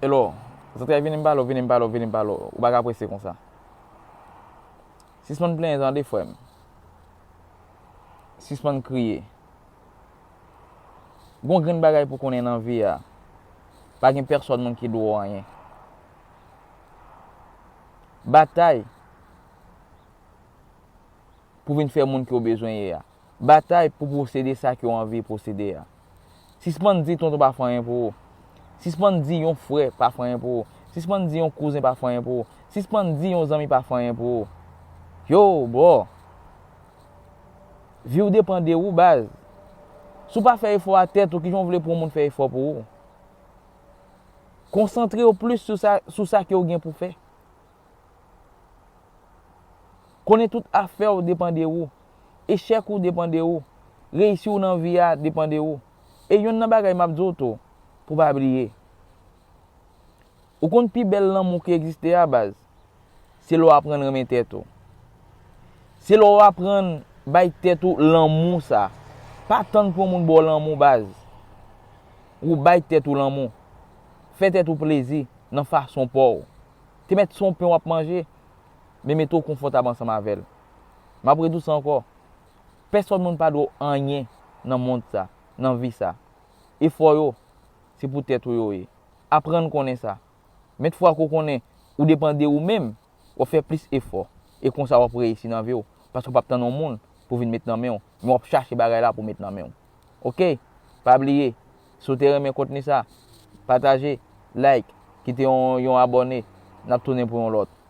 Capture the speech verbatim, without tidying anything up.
Hello, zantray, vini m pale w, vini m pale w, vini m pale w. Ou pa ka prese konsa. Sispann plenyen, tande, frè m. Sispann kriye. Gon grenn bagay pou konnen nan vi a. Pa gen pèsòn moun ki dwe w anyen. Batay pou vin fè moun ke w bezwen ye a. Batay pou posede sa ke w anvi posede a. Sispann di tonton pa fè anyen pou ou. Sispann di yon frè pa fè anyen pou ou. Sispann di yon kouzen pa fè anyen pou ou. Sispann di yon zanmi pa fè anyen pou ou. Yo, bro. Vi w depann de ou, baz. Si w pa fè efò a tèt ou, kijan w vle pou yon moun fè efò pou ou? Konsantre w plis sou sa, sou sa ke w gen pou fè. Konnen tout afè w depann de ou. Echèk ou depann de ou. Reyisi w nan vi a depann de ou. E yonn nan bagay m ap di w tou, pou w pa bliye. Ou konn pi bèl lanmou ki egziste a, baz? Se lè w aprann renmen tèt ou. Se lè w aprann bay tèt ou lanmou sa. Pa tann pou yon moun ba w lanmou, baz. Ou bay tèt ou lanmou. Fè tèt ou plezi nan fason pa w. Te mèt se yon pen w ap manje, men mete w konfòtab ansanm avè l. M ap redi w sa ankò. Pèsòn moun pa dwe w anyen nan mond sa, nan vi sa. Efò yo, se pou tèt ou yo ye. Aprann konnen sa. Menm fwa ke w konnen ou depann de ou menm, w ap fè plis efò. E konsa w ap reyisi nan vi w. Paske w p ap tann yon moun pou vin met nan men w. Men w ap chache bagay la pou met nan men w. Oke? Pa bliye, si w te renmen kontni sa, pataje, like, kite yon, yon abòne. N ap tounen pou yon lòt.